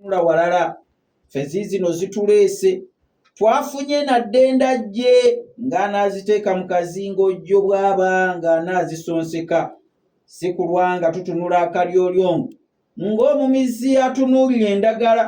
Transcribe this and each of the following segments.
Tunula walala ffe ziizino zituleese twafunye nadde endajje ng'anaaziteeka mu kazinga ojjo bw'aba ng'anaazisonseka si kulwa nga tutunula akalyolyongo ng'omumizi atunuulira endagala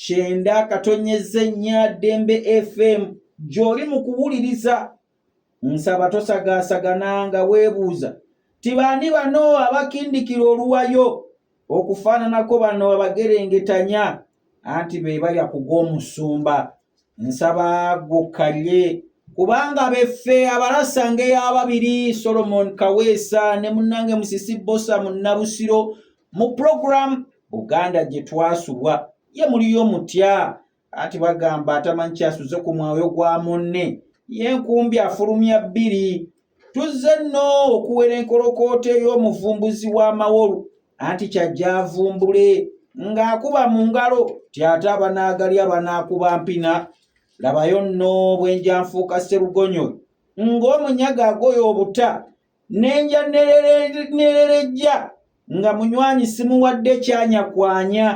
kyenda katonyeze nnya Ddembe FM gy'oli mu kuwuliriza nsaba tosagaasagana nga weebuuza ti baani bano abakindikira oluwayo okufaananako bano abagerengetanya anti be balya ku gw'omusumba nsaba gwokkalye kubanga beffe abalasa ng'eyababiri Solomon Kaweesa ne munnange Musisi Bbosa Munnabusiro mu pulogulaamu Buganda gye twasubwa ye muliyo mutya Anti bagamba atamanyi kyasuze ku mwoyo gwa munne ye nkumbi afulumya bbiri. Tuzze nno okuwera enkolokoota ey'omuvumbuzi w'amawolu anti kyajja avumbule ng'akuba mu ngalo ti ate abanaagalya banaakuba mpina. Labayo nno bwe nja nfuuka sserugonyo ng'omunyaga agoya obuta nenja nererejja nga munywanyi simuwadde kyanyakwanya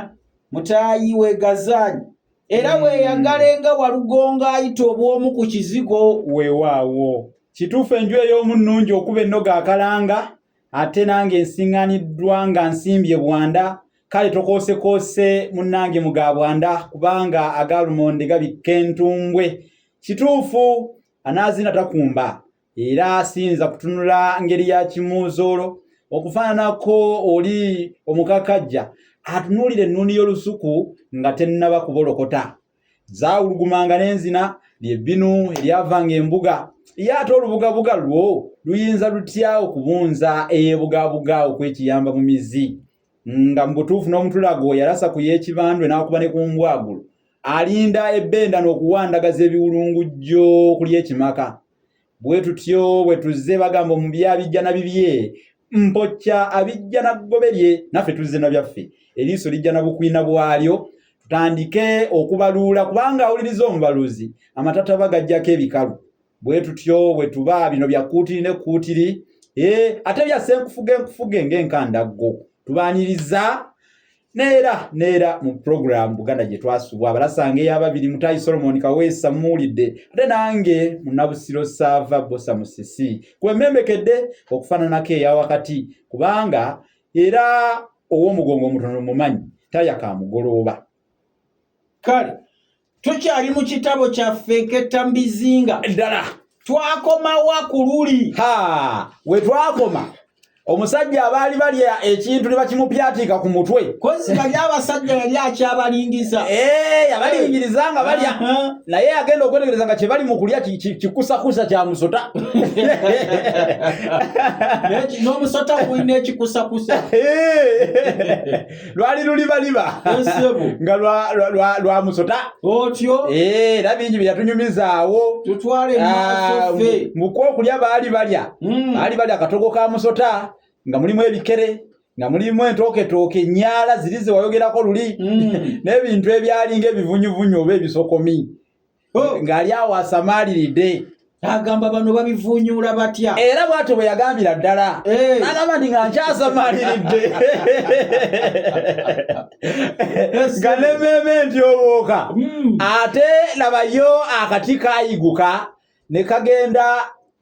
mutaayi wegazaanyi era weeyagale nga walugongo ayita obw'omu ku kizigo. Weewaawo kituufu enju ey'omu nnungi okuba ennoga akalanga ate nange nsiŋŋaniddwa nga nsimbye bwanda kale tokoosekoose munnange mu ga bwanda kubanga aga lumonde gabikka entumbwe kituufu anaazina takumba era siyinza kutunula ngeri ya kimuuzoolo okufaananako oli omukakajja atunuulira ennuuni y'olusuku nga tennaba kubolokota zaawulugumanga n'enzina lyebbinu eryavanga embuga ye ate olubugabuga lwo luyinza lutya okubunza eyeebugabuga okwekiyamba mu mizi nga mu butuufu n'omutulago yalasa ku y'ekibandwe n'akuba ne ku mbwagulo alinda ebbenda n'okuwandagaza ebiwulungujjo okuli ekimaka bwe tutyo bwe tuzze bagamba omubi abijja na bibye mpokya abijja na ggobe lye naffe tuzze na byaffe eriiso lijja na bukwina bwalyo tutandike okubaluula kubanga awuliriza omubaluzi amatataba gajjako ebikalu bwe tutyo bwe tuba bino bya kkuutiri ne kkuutiri eh, ate bya ssenkufuge nkufuge ng'enkandaggo tubaaniriza neera neera mu pulogulaamu Buganda gye twasubwa abalasanga ey'ababiri Mutaayi Solomon Kaweesa mmuwulidde ate nange Munnabusiro Saava Bbosa Musisi kwemembekedde okufaananako eya wakati kubanga era ow'omugongo omutono mumanyi talya ka mugolooba. Kale tukyali mu kitabo kyaffe nketta mbizinga ddala twakomawa ku luli ha we twakoma omusajja abaali balya ekintu ne bakimupyatiika ku mutwe kozi bali abasajja yali akyabalingiza eh, yabalingiriza nga balya naye agenda okwetegereza nga kyebali mu kulya kikusakusa kya musota n'omusota gulina ekikusakusa eh. lwali lulibaliba nga lwa musota otyo eh, era bingi byeyatunyumizaawo tutwale ah, mukwokulya baali balya hmm. baali balya akatogo ka musota nga mulimu ebikere nga mulimu entooketooke enyaala ziri zewayogerako luli hmm. n'ebintu ebyalinga ebivunyuvunyu oba ebisokomi oh. ng'ali awo asamaaliridde agamba bano babivunyuula batya era bwatyo bwe yagambira ddala eh. nagamba nti nga nkyasamaliridde nga nemeeme nti obooka hmm. ate labayo akati kayiguka ne kagenda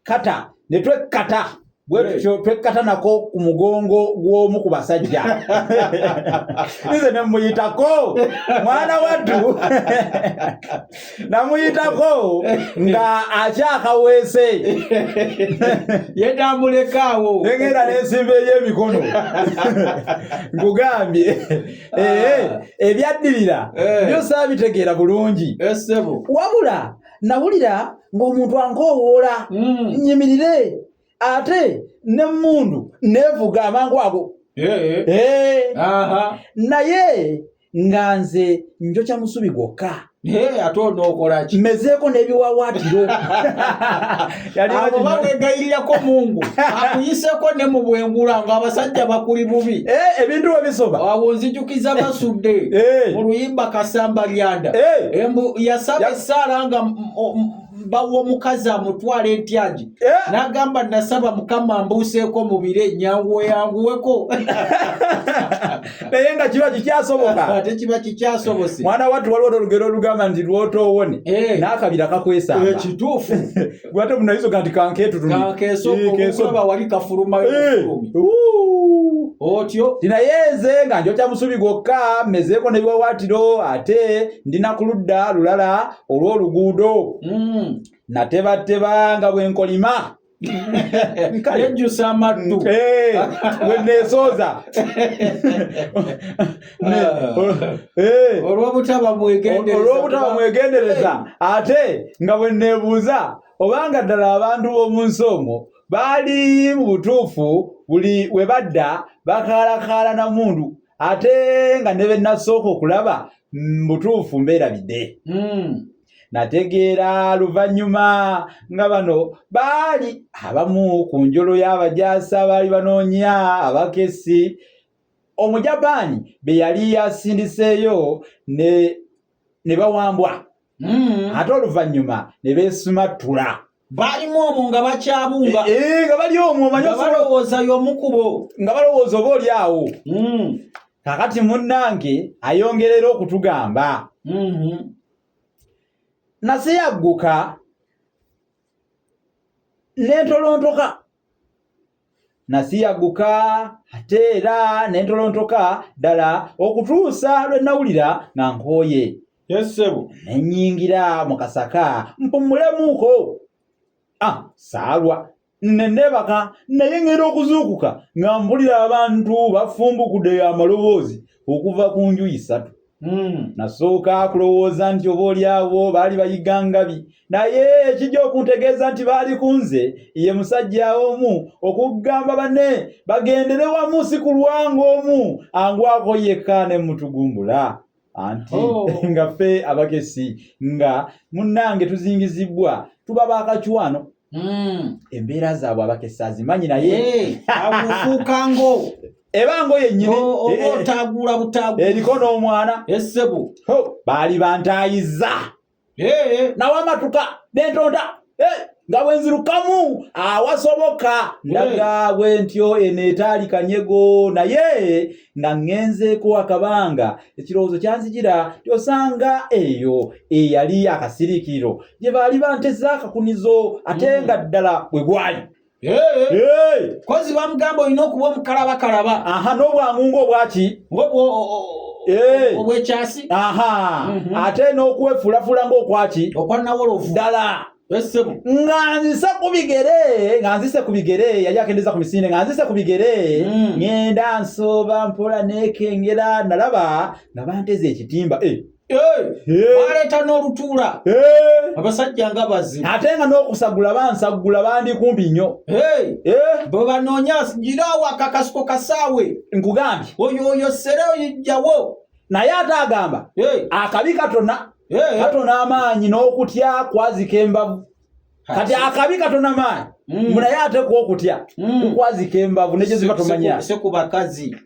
kata ne twekkata bwetutyo twekkata nako ku mugongo gw'omu ku basajja nze ne muyitako mwana waddu namuyitako nga akyakaweese yetambulekaawo engenda nensimba ey'emikono nkugambye ah. eh, ebyaddirira eh. byo saabitegeera bulungi eh, wabula nawulira ng'omuntu ankoowoola hmm. nyimirire ate n'emmundu neevuga amangu ago eh, eh. Eh. Naye nga nze njokya musubi gwokka ate onookolaki mezeeko n'ebiwawaatiro abo bawegayirirako mungu akuyiseko ne mu bwengula nga abasajja bakuli bubi eh, ebintu bwe bisoba awo nzijukiza basudde eh. mu luyimba kasamba lyanda embu yasaba essaala nga bba w'omukazi amutwala entyaji Eh. n'agamba nasaba mukama mbuuseeko mu bire nyanguwe yanguweko Naye nga kiba kikyasoboka. Ate kiba kikyasobose. Mwana wattu waliwo olugero olugamba nti lwotoowone Eh. n'akabira kakwesamba. Kituufu. Gwate munayisoga nti kankeetutukankeesokulaba wali kafulumayo. Otyo. Naye nze nga njokya musubi gwokka mmezeeko n'ebiwawaatiro ate ndina ku ludda lulala olw'oluguudo. Natebateba nga bwe nkolima. Yejjusa amaddu. Eh, bwe neesooza. Eh. Olw'obutaba mwegendereza. Olw'obutaba mwegendereza ate nga bwe neebuuza obanga ddala abantu b'omu nsi omwo baali mu butuufu buli we badda bakaalakaala na mmundu ate nga ne be nasooka okulaba mu butuufu mbeerabidde. Nategeera luvannyuma nga bano baali abamu ku njolo y'abajaasi abaali banoonya abakessi Omujapaani be yali asindiseeyo ne bawambwa. Ate oluvannyuma ne beesumattula. Baalimu omwo nga bakyabunga. Nga bali omwo omanyi Nga balowooza y'omu ku bo. Nga balowooza oba oli awo. Kaakati munnange ayongerera okutugamba. Nasiyagguka ne ntolontoka. Nasiyagguka ate era ne ntolontoka ddala okutuusa lwe nawulira nga nkooye. Yes, ssebo. Ne nnyingira mu kasaka mpummulemu-ko. Ah, saalwa. Ne neebaka naye ŋŋenda okuzuukuka nga mpulira abantu bafumbukudde amaloboozi okuva ku njuyi ssatu. Nasooka kulowooza nti oba oli awo baali bayiga ngabi naye ekijja okuntegeeza nti baali ku nze ye musajja omu okugamba banne bagendere wamu si kulwa ng'omu angwako yekka ne mutugumbula. Anti nga ffe abakessi nga munnange tuzingizibbwa tuba baakacwano. Embeera zaabwe abakessi azimanyi naye abufuuka ngo eba ngo yennyini oba otaagula butaagula eriko n'omwana essebo baali bantaayiza nawamatuka nentonda nga bwe nzirukamu awasoboka ndaga bwe ntyo eno etaali kanyego naye nga ŋŋenzeeko akabanga ekirowoozo kyanzijira nti osanga eyo eyali akasiriikiriro gye baali banteze akakunizo ate nga ddala bwe gwali. Kozi bamugamba olina okuba omukalabakalaba. Aha, n'obwangu ng'obwaki? Obw'ekyasi. Aha, ate n'okwefuulafuula ng'okwaki? Okwa nawolovu. Ddala. Essebo. Nga nzise ku bigere, nga nzise ku bigere, yali akendeza ku misinde, nga nzise ku bigere, ŋŋenda nsooba mpola neekengera, nalaba nga banteze ekitimba. Baleeta n'olutuula. Abasajja nga bazibu. Ate nga n'okusagula bansagula bandi kumpi nnyo. Bwe banoonya giraawo akakasuko kasaawe. Nkugambye. Oyo oyo ssere oyijjawo. Naye ate agamba akabi katona katona amaanyi n'okutya kwazika embavu. Kati akabi katona maanyi naye ate kwokutya kukwazika embavu ne gye ziba tomanya. Si ku bakazi.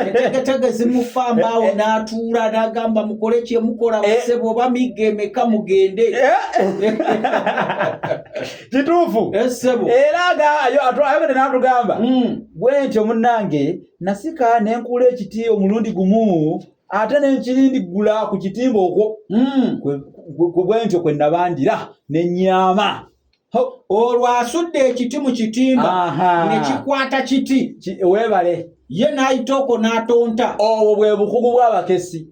Entegetege zimufa mbaawo n'atuula n'agamba mukole kye mukola basebo oba migga emeka mugende. Kituufu. Essebo. Era ayogedde n'atugamba bwe ntyo munnange nasika ne nkuula ekiti omulundi gumu ate ne nkirindiggula ku kitimba okwo bwe ntyo kwe nabandira ne nnyama. Olwo asudde ekiti mu kitimba ne kikwata kiti. Weebale. Ye n'ayita okwo n'atonta. Obwo bwe bukugu bw'abakessi.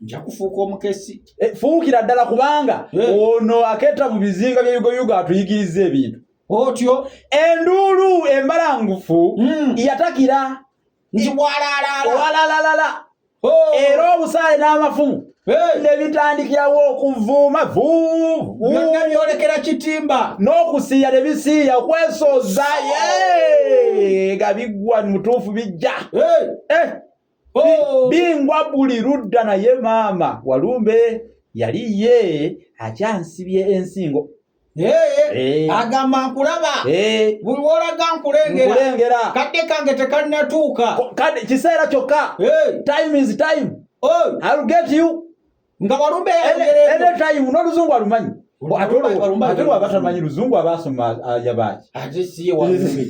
Nja kufuuka omukessi. Fuukira ddala kubanga ono aketta mu bizinga bya Yugoyugo atuyigiriza ebintu. Otyo. Enduulu embalangufu yatakira. Nti walaalala. Walaalalala. Era obusaale n'amafumu ne bitandikirawo okuvuuma byonna byolekera kitimba n'okusiiya ne bisiiya okwesooza nga biggwa mutuufu bijja bingwa buli ludda naye maama Walumbe yali ye akyansibye ensingo. Agamba nkulaba buli lw'olaga nkulengera kadde kange tekannatuuka kadde kiseera kyokka time is time I'll get you nga Walumbe anytime n'oluzungu alumanyi. Ate lwaba tamanyi luzungu abaasoma yabaaki ate siye walumbe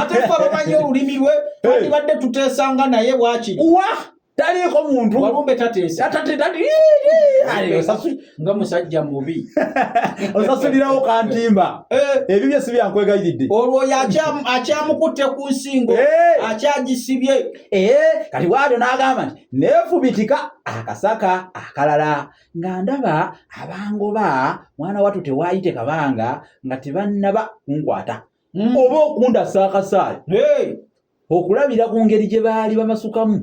ate fe abamanyi olulimi lwe twandibadde tuteesanga naye waakiri wa taliiko muntu walumbe tateesa nga musajja mubi osasulirawo kantimba eh. ebyo bye si byankwegayiridde olwo oyo akyamukutte ku nsingo eh. akyagisibye eh, kati bwatyo n'agamba nti neefubitika akasaka akalala nga ndaba abangoba mwana watu tewaayite kabanga nga tebannaba kunkwata hmm. oba okundasa akasaayo okulabira ku ngeri gye baali bamasukamu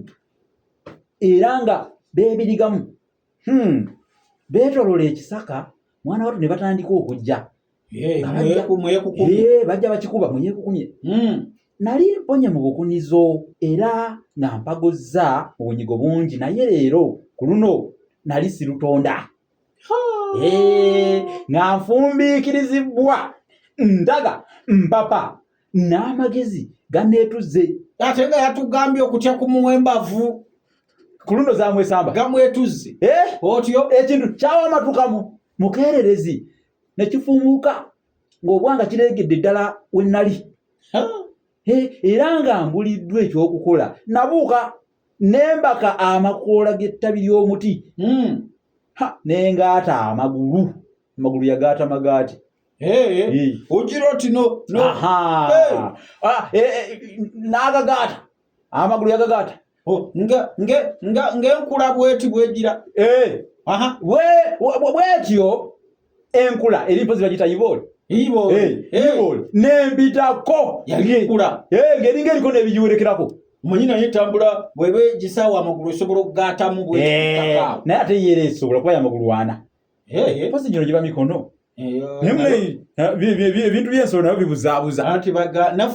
era nga beebirigamu hmm. beetolola ekisaka mwana watu ne batandika okujja bajja bakikuba muyekukumye hmm. nali mponye mu bukunizo era nga mpagozza mu bunyigo bungi naye leero ku luno nali sirutonda nga nfumbiikirizibbwa ndaga mpapa n'amagezi ganeetuzze ate nga yatugambye okutya kumuwa embavu ku luno zamwesamba gamwetuzze eh? otyo ekintu kyawamatukamu mukeererezi ne kifuumuuka ng'obwanga kireegedde ddala we nnali era nga mbuliddwa ekyokukola nabuuka nembaka amakoola g'ettabi ly'omuti hmm. nengaata amagulu amagulu yagaata magaati ogira oti no ah, eh, eh, n'agagaata amagulu yagagaata oh, ng'enkula bweti bwegira eh. bwetyo enkula eri mpozi bagita ibooli ibooli nembitako ng'eringa eriko n'ebigiwerekerako manyi naye etambula bweba egisaawa amagulu osobola okugaatamu naye ate yeera esobola kuba yamagulu ana mpozi gino giba mikono naye ebintu by'ensolo nabyo bibuzaabuza anti naffe